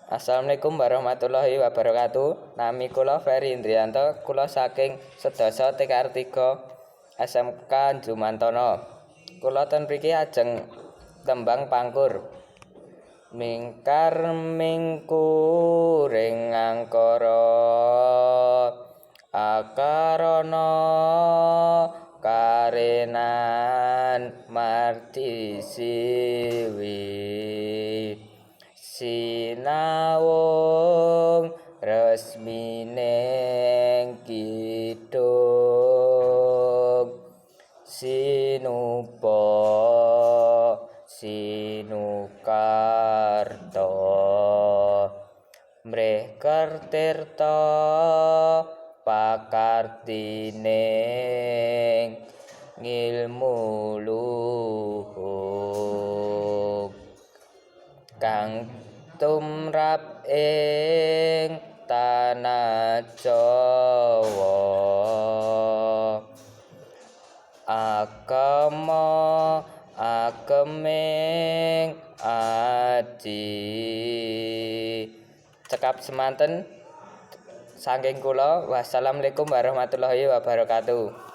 Assalamualaikum warahmatullahi wabarakatuh. Nami kula Ferry Indrianto, kula saking sedasa TKR 3 SMK Jumantono. Kula ten mriki ajeng tembang Pangkur. Mingkar mingkuring angkara akarana karenan marti siwi sinawung resmining kidung sinupa sinukarta mrih kertirta pakartining ngilmu luhung kang tumrap ing tanah Jawa agama ageming aji. Cekap semanten saking kula. Wassalamualaikum warahmatullahi wabarakatuh.